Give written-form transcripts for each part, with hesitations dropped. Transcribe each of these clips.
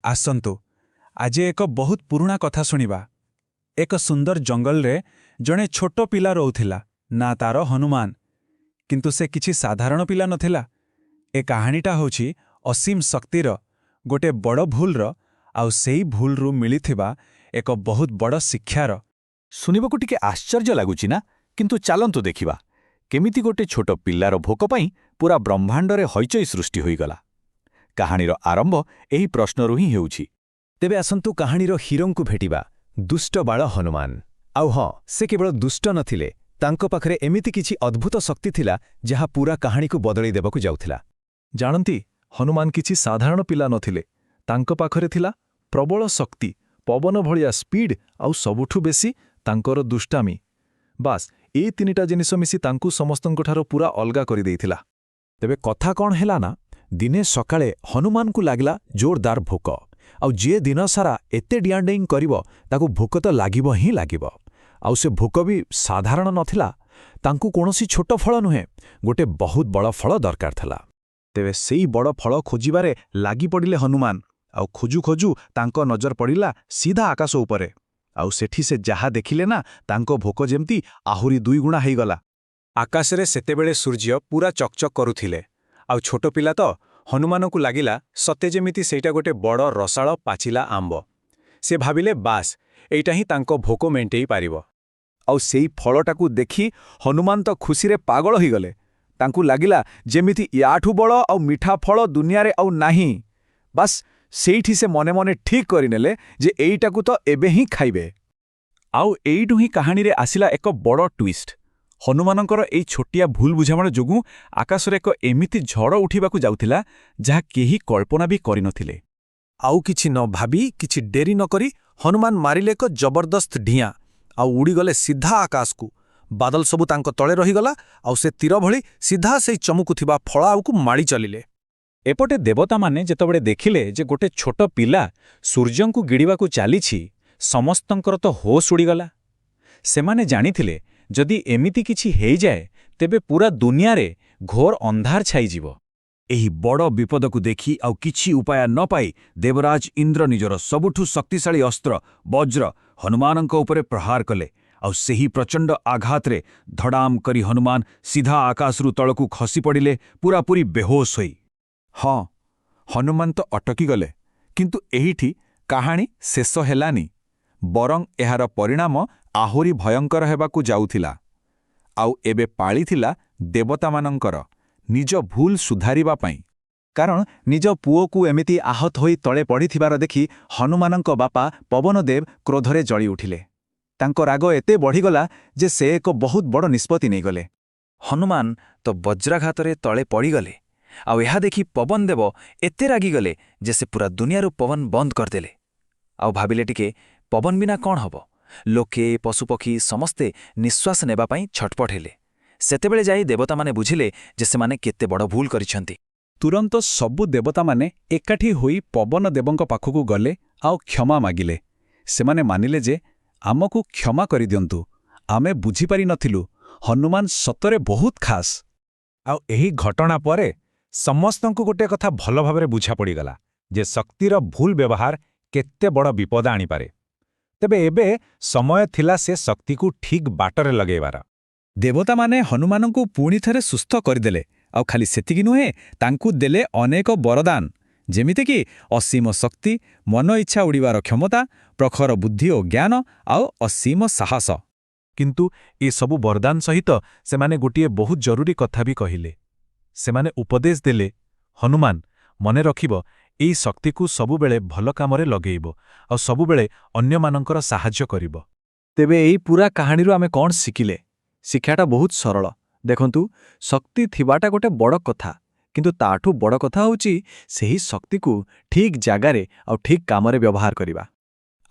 ଆସନ୍ତୁ, ଆଜି ଏକ ବହୁତ ପୁରୁଣା କଥା ଶୁଣିବା। ଏକ ସୁନ୍ଦର ଜଙ୍ଗଲରେ ଜଣେ ଛୋଟ ପିଲା ରହୁଥିଲା, ନା ତାର ହନୁମାନ। କିନ୍ତୁ ସେ କିଛି ସାଧାରଣ ପିଲା ନଥିଲା। ଏ କାହାଣୀଟା ହେଉଛି ଅସୀମ ଶକ୍ତିର, ଗୋଟେ ବଡ଼ ଭୁଲର ଆଉ ସେଇ ଭୁଲରୁ ମିଳିଥିବା ଏକ ବହୁତ ବଡ଼ ଶିକ୍ଷାର। ଶୁଣିବାକୁ ଟିକେ ଆଶ୍ଚର୍ଯ୍ୟ ଲାଗୁଛି ନା? କିନ୍ତୁ ଚାଲନ୍ତୁ ଦେଖିବା କେମିତି ଗୋଟେ ଛୋଟ ପିଲାର ଭୋକ ପାଇଁ ପୁରା ବ୍ରହ୍ମାଣ୍ଡରେ ହଇଚଇ ସୃଷ୍ଟି ହୋଇଗଲା। କାହାଣୀର ଆରମ୍ଭ ଏହି ପ୍ରଶ୍ନରୁ ହିଁ ହେଉଛି। ତେବେ ଆସନ୍ତୁ କାହାଣୀର ହିରୋଙ୍କୁ ଭେଟିବା, ଦୁଷ୍ଟ ବାଳ ହନୁମାନ। ଆଉ ହଁ, ସେ କେବଳ ଦୁଷ୍ଟ ନଥିଲେ, ତାଙ୍କ ପାଖରେ ଏମିତି କିଛି ଅଦ୍ଭୁତ ଶକ୍ତି ଥିଲା ଯାହା ପୁରା କାହାଣୀକୁ ବଦଳେଇ ଦେବାକୁ ଯାଉଥିଲା। ଜାଣନ୍ତି, ହନୁମାନ କିଛି ସାଧାରଣ ପିଲା ନଥିଲେ। ତାଙ୍କ ପାଖରେ ଥିଲା ପ୍ରବଳ ଶକ୍ତି, ପବନ ଭଳିଆ ସ୍ପିଡ୍ ଆଉ ସବୁଠୁ ବେଶୀ ତାଙ୍କର ଦୁଷ୍ଟାମି। ବାସ୍, ଏଇ ତିନିଟା ଜିନିଷ ମିଶି ତାଙ୍କୁ ସମସ୍ତଙ୍କଠାରୁ ପୁରା ଅଲଗା କରିଦେଇଥିଲା। ତେବେ କଥା କ'ଣ ହେଲା ନା, ଦିନେ ସକାଳେ ହନୁମାନଙ୍କୁ ଲାଗିଲା ଜୋରଦାର ଭୋକ। ଆଉ ଯିଏ ଦିନସାରା ଏତେ ଡିଆଁଡେଇଁ କରିବ, ତାକୁ ଭୋକ ତ ଲାଗିବ ହିଁ ଲାଗିବ। ଆଉ ସେ ଭୋକ ବି ସାଧାରଣ ନଥିଲା। ତାଙ୍କୁ କୌଣସି ଛୋଟ ଫଳ ନୁହେଁ, ଗୋଟେ ବହୁତ ବଡ଼ ଫଳ ଦରକାର ଥିଲା। ତେବେ ସେଇ ବଡ଼ ଫଳ ଖୋଜିବାରେ ଲାଗିପଡ଼ିଲେ ହନୁମାନ। ଆଉ ଖୋଜୁ ଖୋଜୁ ତାଙ୍କ ନଜର ପଡ଼ିଲା ସିଧା ଆକାଶ ଉପରେ। ଆଉ ସେଠି ସେ ଯାହା ଦେଖିଲେ ନା, ତାଙ୍କ ଭୋକ ଯେମିତି ଆହୁରି ଦୁଇଗୁଣା ହେଇଗଲା। ଆକାଶରେ ସେତେବେଳେ ସୂର୍ଯ୍ୟ ପୁରା ଚକଚକ୍ କରୁଥିଲେ। ଆଉ ଛୋଟ ପିଲା ତ, ହନୁମାନଙ୍କୁ ଲାଗିଲା ସତେ ଯେମିତି ସେଇଟା ଗୋଟେ ବଡ଼ ରସାଳ ପାଚିଲା ଆମ୍ବ। ସେ ଭାବିଲେ, ବାସ୍, ଏଇଟା ହିଁ ତାଙ୍କ ଭୋକ ମେଣ୍ଟେଇ ପାରିବ। ଆଉ ସେଇ ଫଳଟାକୁ ଦେଖି ହନୁମାନ ତ ଖୁସିରେ ପାଗଳ ହୋଇଗଲେ। ତାଙ୍କୁ ଲାଗିଲା ଯେମିତି ୟାଠୁ ବଡ଼ ଆଉ ମିଠା ଫଳ ଦୁନିଆରେ ଆଉ ନାହିଁ। ବାସ୍, ସେଇଠି ସେ ମନେ ମନେ ଠିକ୍ କରିନେଲେ ଯେ ଏଇଟାକୁ ତ ଏବେ ହିଁ ଖାଇବେ। ଆଉ ଏଇଠୁ ହିଁ କାହାଣୀରେ ଆସିଲା ଏକ ବଡ଼ ଟ୍ୱିଷ୍ଟ। ହନୁମାନଙ୍କର ଏଇ ଛୋଟିଆ ଭୁଲ ବୁଝାମଣା ଯୋଗୁଁ ଆକାଶରେ ଏକ ଏମିତି ଝଡ଼ ଉଠିବାକୁ ଯାଉଥିଲା, ଯାହା କେହି କଳ୍ପନା ବି କରିନଥିଲେ। ଆଉ କିଛି ନ ଭାବି, କିଛି ଡେରି ନ କରି ହନୁମାନ ମାରିଲେ ଏକ ଜବରଦସ୍ତ ଡିଆଁ ଆଉ ଉଡ଼ିଗଲେ ସିଧା ଆକାଶକୁ। ବାଦଲ ସବୁ ତାଙ୍କ ତଳେ ରହିଗଲା ଆଉ ସେ ତୀର ଭଳି ସିଧା ସେଇ ଚମକୁଥିବା ଫଳ ଆଉକୁ ମାଡ଼ି ଚାଲିଲେ। ଏପଟେ ଦେବତାମାନେ ଯେତେବେଳେ ଦେଖିଲେ ଯେ ଗୋଟେ ଛୋଟ ପିଲା ସୂର୍ଯ୍ୟଙ୍କୁ ଗିଳିବାକୁ ଚାଲିଛି, ସମସ୍ତଙ୍କର ତ ହୋସ୍ ଉଡ଼ିଗଲା। ସେମାନେ ଜାଣିଥିଲେ, ଯଦି ଏମିତି କିଛି ହେଇଯାଏ, ତେବେ ପୁରା ଦୁନିଆରେ ଘୋର ଅନ୍ଧାର ଛାଇଯିବ। ଏହି ବଡ଼ ବିପଦକୁ ଦେଖି ଆଉ କିଛି ଉପାୟ ନ ପାଇ ଦେବରାଜ ଇନ୍ଦ୍ର ନିଜର ସବୁଠୁ ଶକ୍ତିଶାଳୀ ଅସ୍ତ୍ର ବଜ୍ର ହନୁମାନଙ୍କ ଉପରେ ପ୍ରହାର କଲେ। ଆଉ ସେହି ପ୍ରଚଣ୍ଡ ଆଘାତରେ ଧଡ଼ାମ କରି ହନୁମାନ ସିଧା ଆକାଶରୁ ତଳକୁ ଖସି ପଡ଼ିଲେ, ପୂରାପୂରି ବେହୋସ ହୋଇ। ହଁ, ହନୁମାନ ତ ଅଟକିଗଲେ, କିନ୍ତୁ ଏଇଠି କାହାଣୀ ଶେଷ ହେଲାନି। ବରଂ ଏହାର ପରିଣାମ ଆହୁରି ଭୟଙ୍କର ହେବାକୁ ଯାଉଥିଲା। ଆଉ ଏବେ ପାଳି ଥିଲା ଦେବତାମାନଙ୍କର ନିଜ ଭୁଲ ସୁଧାରିବା ପାଇଁ। କାରଣ ନିଜ ପୁଅକୁ ଏମିତି ଆହତ ହୋଇ ତଳେ ପଡ଼ିଥିବାର ଦେଖି ହନୁମାନଙ୍କ ବାପା ପବନଦେବ କ୍ରୋଧରେ ଜଳି ଉଠିଲେ। ତାଙ୍କ ରାଗ ଏତେ ବଢ଼ିଗଲା ଯେ ସେ ଏକ ବହୁତ ବଡ଼ ନିଷ୍ପତ୍ତି ନେଇଗଲେ। ହନୁମାନ ତ ବଜ୍ରାଘାତରେ ତଳେ ପଡ଼ିଗଲେ। ଆଉ ଏହା ଦେଖି ପବନଦେବ ଏତେ ରାଗିଗଲେ ଯେ ସେ ପୁରା ଦୁନିଆରୁ ପବନ ବନ୍ଦ କରିଦେଲେ। ଆଉ ଭାବିଲେ, ଟିକେ ପବନ ବିନା କ'ଣ ହବ? ଲୋକେ, ପଶୁପକ୍ଷୀ ସମସ୍ତେ ନିଶ୍ୱାସ ନେବା ପାଇଁ ଛଟପଟ ହେଲେ। ସେତେବେଳେ ଯାଇ ଦେବତାମାନେ ବୁଝିଲେ ଯେ ସେମାନେ କେତେ ବଡ଼ ଭୁଲ କରିଛନ୍ତି। ତୁରନ୍ତ ସବୁ ଦେବତାମାନେ ଏକାଠି ହୋଇ ପବନଦେବଙ୍କ ପାଖକୁ ଗଲେ ଆଉ କ୍ଷମା ମାଗିଲେ। ସେମାନେ ମାନିଲେ ଯେ ଆମକୁ କ୍ଷମା କରିଦିଅନ୍ତୁ, ଆମେ ବୁଝିପାରିନଥିଲୁ, ହନୁମାନ ସତରେ ବହୁତ ଖାସ୍। ଆଉ ଏହି ଘଟଣା ପରେ ସମସ୍ତଙ୍କୁ ଗୋଟେ କଥା ଭଲ ଭାବରେ ବୁଝାପଡ଼ିଗଲା ଯେ ଶକ୍ତିର ଭୁଲ ବ୍ୟବହାର କେତେ ବଡ଼ ବିପଦ ଆଣିପାରେ। ତେବେ ଏବେ ସମୟ ଥିଲା ସେ ଶକ୍ତିକୁ ଠିକ୍ ବାଟରେ ଲଗେଇବାର। ଦେବତାମାନେ ହନୁମାନଙ୍କୁ ପୁଣି ଥରେ ସୁସ୍ଥ କରିଦେଲେ। ଆଉ ଖାଲି ସେତିକି ନୁହେଁ, ତାଙ୍କୁ ଦେଲେ ଅନେକ ବରଦାନ, ଯେମିତିକି ଅସୀମ ଶକ୍ତି, ମନ ଇଚ୍ଛା ଉଡ଼ିବାର କ୍ଷମତା, ପ୍ରଖର ବୁଦ୍ଧି ଓ ଜ୍ଞାନ ଆଉ ଅସୀମ ସାହସ। କିନ୍ତୁ ଏସବୁ ବରଦାନ ସହିତ ସେମାନେ ଗୋଟିଏ ବହୁତ ଜରୁରୀ କଥା ବି କହିଲେ। ସେମାନେ ଉପଦେଶ ଦେଲେ, ହନୁମାନ, ମନେ ରଖିବ, ଏଇ ଶକ୍ତିକୁ ସବୁବେଳେ ଭଲ କାମରେ ଲଗେଇବ ଆଉ ସବୁବେଳେ ଅନ୍ୟମାନଙ୍କର ସାହାଯ୍ୟ କରିବ। ତେବେ ଏଇ ପୁରା କାହାଣୀରୁ ଆମେ କ'ଣ ଶିଖିଲେ? ଶିକ୍ଷାଟା ବହୁତ ସରଳ। ଦେଖନ୍ତୁ, ଶକ୍ତି ଥିବାଟା ଗୋଟେ ବଡ଼ କଥା, କିନ୍ତୁ ତାଠୁ ବଡ଼ କଥା ହେଉଛି ସେହି ଶକ୍ତିକୁ ଠିକ୍ ଜାଗାରେ ଆଉ ଠିକ୍ କାମରେ ବ୍ୟବହାର କରିବା।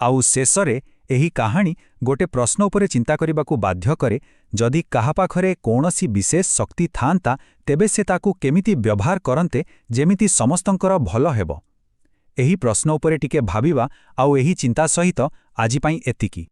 ଆଉ ଶେଷରେ ଏହି କାହାଣୀ ଗୋଟେ ପ୍ରଶ୍ନ ଉପରେ ଚିନ୍ତା କରିବାକୁ ବାଧ୍ୟ କରେ। ଯଦି କାହା ପାଖରେ କୌଣସି ବିଶେଷ ଶକ୍ତି ଥାଆନ୍ତା, ତେବେ ସେ ତାକୁ କେମିତି ବ୍ୟବହାର କରନ୍ତେ ଯେମିତି ସମସ୍ତଙ୍କର ଭଲ ହେବ? ଏହି ପ୍ରଶ୍ନ ଉପରେ ଟିକେ ଭାବିବା। ଆଉ ଏହି ଚିନ୍ତା ସହିତ ଆଜି ପାଇଁ ଏତିକି।